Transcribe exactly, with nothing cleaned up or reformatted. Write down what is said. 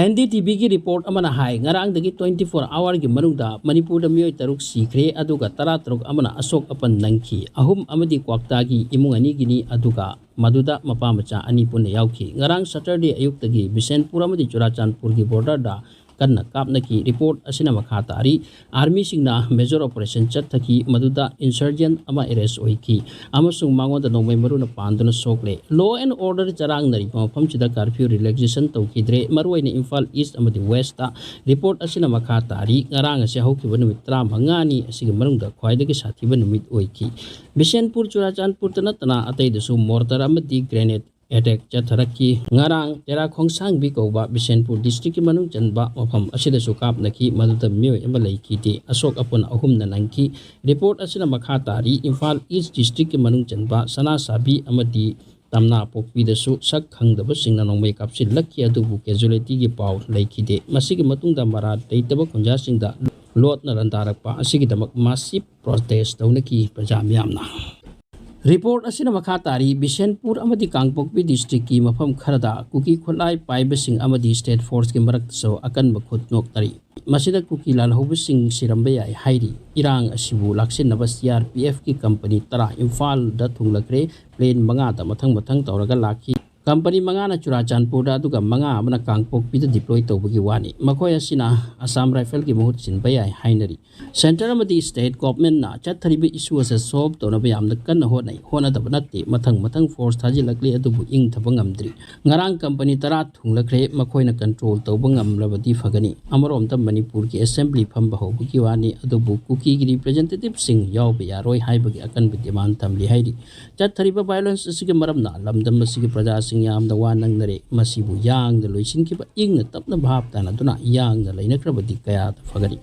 N D T ꯚꯤꯒꯤ report ꯑꯃꯅ ꯍꯥꯏ, ꯉꯔꯥꯡꯗꯒꯤ twenty four hourꯒꯤ ꯃꯅꯨꯡꯗ ꯃꯅꯤꯄꯨꯔꯗ ꯃꯤꯑꯣꯏ ꯇꯔꯨꯛ ꯁꯤꯈ꯭ꯔꯦ, ꯑꯗꯨꯒ ꯇꯔꯥꯇꯔꯨꯛ ꯑꯃꯅ ꯑꯁꯣꯛ ꯑꯄꯟ ꯅꯪꯈꯤ꯫ ꯑꯍꯨꯝ ꯑꯃꯗꯤ ꯀ꯭ꯋꯥꯛꯇꯥꯒꯤ ꯏꯃꯨꯡ ꯑꯅꯤꯒꯤꯅꯤ, ꯑꯗꯨꯒ ꯃꯗꯨꯗ ꯃꯄꯥ ꯃꯆꯥ ꯑꯅꯤ ꯄꯨꯟꯅ ꯌꯥꯎꯈꯤ꯫ ꯉꯔꯥꯡ ꯁꯇꯔꯗꯦ ꯑꯌꯨꯛꯇꯒꯤ ꯕꯤꯁꯦꯟꯄꯨꯔ ꯑꯃꯗꯤ ꯆꯨꯔꯥꯆꯥꯟꯄꯨꯔꯒꯤ ꯕꯣꯔꯗꯔꯗ ꯀꯟꯅ ꯀꯥꯞꯅꯈꯤ꯫ ꯔꯤꯄꯣꯔꯠ ꯑꯁꯤꯅ ꯃꯈꯥ ꯇꯥꯔꯤ, ꯑꯥꯔꯃꯤꯁꯤꯡꯅ ꯃꯦꯖꯔ ꯑꯣꯄꯔꯦꯁꯟ ꯆꯠꯊꯈꯤ, ꯃꯗꯨꯗ ꯏꯟꯁꯔꯖꯦꯟ ꯑꯃ ꯑꯦꯔꯦꯁ ꯑꯣꯏꯈꯤ ꯑꯃꯁꯨꯡ ꯃꯉꯣꯟꯗ ꯅꯣꯡꯃꯩ ꯃꯔꯨꯅ ꯄꯥꯟꯗꯨꯅ ꯁꯣꯛꯂꯦ꯫ Law and order ꯆꯔꯥꯡꯅꯔꯤꯕ ꯃꯐꯝꯁꯤꯗ curfew relaxation ꯇꯧꯈꯤꯗ꯭ꯔꯦ꯫ ꯃꯔꯨꯑꯣꯏꯅ ꯏꯝꯐꯥꯜ ꯏꯁ ꯑꯃꯗꯤ ꯋꯦꯁꯇ꯫ ꯔꯤꯄꯣꯔꯠ ꯑꯁꯤꯅ ꯃꯈꯥ ꯇꯥꯔꯤ, ꯉꯔꯥꯡ ꯑꯁꯤ ꯍꯧꯈꯤꯕ ꯅꯨꯃꯤꯠ ꯇꯔꯥꯃꯉꯥꯅꯤ ꯑꯁꯤꯒꯤ ꯃꯅꯨꯡꯗ ꯈ꯭ꯋꯥꯏꯗꯒꯤ ꯁꯥꯊꯤꯕ ꯅꯨꯃꯤꯠ ꯑꯣꯏꯈꯤ꯫ ꯕꯤꯁꯦꯟꯄꯨꯔ, ꯆꯨꯔꯥꯆꯥꯟꯄꯨꯔꯇ ꯅꯠꯇꯅ ꯑꯇꯩꯗꯁꯨ ꯃꯣꯔꯇꯔ ꯑꯃꯗꯤ ꯒ꯭ꯔꯦꯅꯦꯗ ꯑꯦꯇꯦꯛ ꯆꯠꯊꯔꯛꯈꯤ꯫ ꯉꯔꯥꯡ ꯇꯦꯔꯥ ꯈꯣꯡꯁꯥꯡꯕꯤ ꯀꯧꯕ ꯕꯤꯁꯦꯟꯄꯨꯔ ꯗꯤꯁꯇ꯭ꯔꯤꯛꯀꯤ ꯃꯅꯨꯡ ꯆꯟꯕ ꯃꯐꯝ ꯑꯁꯤꯗꯁꯨ ꯀꯥꯞꯅꯈꯤ꯫ ꯃꯗꯨꯗ ꯃꯤꯑꯣꯏ ꯑꯃ ꯂꯩꯈꯤꯗꯦ꯫ ꯑꯁꯣꯛ ꯑꯄꯟ ꯑꯍꯨꯝꯅ ꯅꯪꯈꯤ꯫ ꯔꯤꯄꯣꯔꯠ ꯑꯁꯤꯅ ꯃꯈꯥ ꯇꯥꯔꯤ, ꯏꯝꯐꯥꯜ ꯏꯁ ꯗꯤꯁꯇ꯭ꯔꯤꯛꯀꯤ ꯃꯅꯨꯡ ꯆꯟꯕ ꯁꯅꯥꯁꯥꯕꯤ ꯑꯃꯗꯤ ꯇꯝꯅꯥꯄꯣꯛꯄꯤꯗꯁꯨ ꯁꯛ ꯈꯪꯗꯕꯁꯤꯡꯅ ꯅꯣꯡꯃꯩ ꯀꯥꯞꯁꯤꯜꯂꯛꯈꯤ, ꯑꯗꯨꯕꯨ ꯀꯦꯖꯨꯋꯦꯂꯤꯇꯤꯒꯤ ꯄꯥꯎ ꯂꯩꯈꯤꯗꯦ꯫ ꯃꯁꯤꯒꯤ ꯃꯇꯨꯡꯗ ꯃꯔꯥꯜ ꯂꯩꯇꯕ ꯈꯨꯟꯖꯥꯁꯤꯡꯗ ꯂꯣꯠꯅ ꯂꯥꯟꯗꯥꯔꯛꯄ ꯑꯁꯤꯒꯤꯗꯃꯛ ꯃꯥꯁꯤꯞ ꯄ꯭ꯔꯣꯇꯦꯁ ꯇꯧꯅꯈꯤ ꯄ꯭ꯔꯖꯥ ꯃꯤꯌꯥꯝꯅ꯫ ꯔꯤꯄꯣꯔꯠ ꯑꯁꯤꯅ ꯃꯈꯥ ꯇꯥꯔꯤ, ꯕꯤꯁꯦꯟꯄꯨꯔ ꯑꯃꯗꯤ ꯀꯥꯡꯄꯣꯛꯄꯤ ꯗꯤꯁꯇ꯭ꯔꯤꯛꯀꯤ ꯃꯐꯝ ꯈꯔꯗ ꯀꯨꯀꯤ ꯈꯨꯠꯂꯥꯏ ꯄꯥꯏꯕꯁꯤꯡ ꯑꯃꯗꯤ ꯁ꯭ꯇꯦꯠ ꯐꯣꯔꯁꯀꯤ ꯃꯔꯛꯇꯁꯨ ꯑꯀꯟꯕ ꯈꯨꯠ ꯅꯣꯛꯅꯔꯤ꯫ ꯃꯁꯤꯗ ꯀꯨꯀꯤ ꯂꯥꯜꯍꯧꯕꯁꯤꯡ ꯁꯤꯔꯝꯕ ꯌꯥꯏ ꯍꯥꯏꯔꯤ꯫ ꯏꯔꯥꯡ ꯑꯁꯤꯕꯨ ꯂꯥꯛꯁꯤꯟꯅꯕ ꯁꯤ ꯑꯥꯔ ꯄꯤ ꯑꯦꯐꯀꯤ ꯀꯝꯄꯅꯤ ꯇꯔꯥ ꯏꯝꯐꯥꯜꯗ ꯊꯨꯡꯂꯈ꯭ꯔꯦ꯫ ꯄ꯭ꯂꯦꯟ ꯃꯉꯥꯗ ꯃꯊꯪ ꯃꯊꯪ ꯇꯧꯔꯒ ꯂꯥꯛꯈꯤ꯫ ꯀꯝꯄꯅꯤ ꯃꯉꯥꯅ ꯆꯨꯔꯥꯆꯥꯟꯄꯨꯔꯗ, ꯑꯗꯨꯒ ꯃꯉꯥ ꯑꯃꯅ ꯀꯥꯡꯄꯣꯛꯄꯤꯗ ꯗꯤꯄ꯭ꯂꯣꯏ ꯇꯧꯕꯒꯤ ꯋꯥꯅꯤ꯫ ꯃꯈꯣꯏ ꯑꯁꯤꯅ ꯑꯁꯥꯝ ꯔꯥꯏꯐꯜꯒꯤ ꯃꯍꯨꯠ ꯁꯤꯟꯕ ꯌꯥꯏ ꯍꯥꯏꯅꯔꯤ꯫ ꯁꯦꯟꯇꯔ ꯑꯃꯗꯤ ꯁ꯭ꯇꯦꯠ ꯒꯣꯚꯔꯟꯃꯦꯟꯠꯅ ꯆꯠꯊꯔꯤꯕ ꯏꯁꯨ ꯑꯁꯤ ꯁꯣꯜꯚ ꯇꯧꯅꯕ ꯌꯥꯝꯅ ꯀꯟꯅ ꯍꯣꯠꯅꯩ꯫ ꯍꯣꯠꯅꯗꯕ ꯅꯠꯇꯦ, ꯃꯊꯪ ꯃꯊꯪ ꯐꯣꯔꯁ ꯊꯥꯖꯤꯜꯂꯛꯂꯤ, ꯑꯗꯨꯕꯨ ꯏꯪꯊꯕ ꯉꯝꯗ꯭ꯔꯤ꯫ ꯉꯔꯥꯡ ꯀꯝꯄꯅꯤ ꯇꯔꯥ ꯊꯨꯡꯂꯈ꯭ꯔꯦ, ꯃꯈꯣꯏꯅ ꯀꯟꯇ꯭ꯔꯣꯜ ꯇꯧꯕ ꯉꯝꯂꯕꯗꯤ ꯐꯒꯅꯤ꯫ ꯑꯃꯔꯣꯝꯗ ꯃꯅꯤꯄꯨꯔꯒꯤ ꯑꯦꯁꯦꯝꯕ꯭ꯂꯤ ꯐꯝꯕ ꯍꯧꯕꯒꯤ ꯋꯥꯅꯤ, ꯑꯗꯨꯕꯨ ꯀꯨꯀꯤꯒꯤ ꯔꯤꯄ꯭ꯔꯖꯦꯟꯇꯦꯇꯤꯚꯁꯤꯡ ꯌꯥꯎꯕ ꯌꯥꯔꯣꯏ ꯍꯥꯏꯕꯒꯤ ꯑꯀꯟꯕ ꯗꯤꯃꯥꯟ ꯊꯝꯂꯤ ꯍꯥꯏꯔꯤ꯫ ꯆꯠꯊꯔꯤꯕ ꯚꯥꯏꯑꯣꯂꯦꯟꯁ ꯑꯁꯤꯒꯤ ꯃꯔꯝꯅ ꯂꯝꯗꯝ ꯑꯁꯤꯒꯤ ꯄ꯭ꯔꯖꯥꯁꯤꯡ ꯌꯥꯝꯅ ꯋꯥ ꯅꯪꯅꯔꯦ꯫ ꯃꯁꯤꯕꯨ ꯌꯥꯡꯅ ꯂꯣꯏꯁꯤꯟꯈꯤꯕ, ꯏꯪꯅ ꯇꯞꯅ ꯚꯥꯞ ꯇꯥꯅꯗꯨꯅ ꯌꯥꯡꯅ ꯂꯩꯅꯈ꯭ꯔꯕꯗꯤ ꯀꯌꯥꯗ ꯐꯒꯅꯤ꯫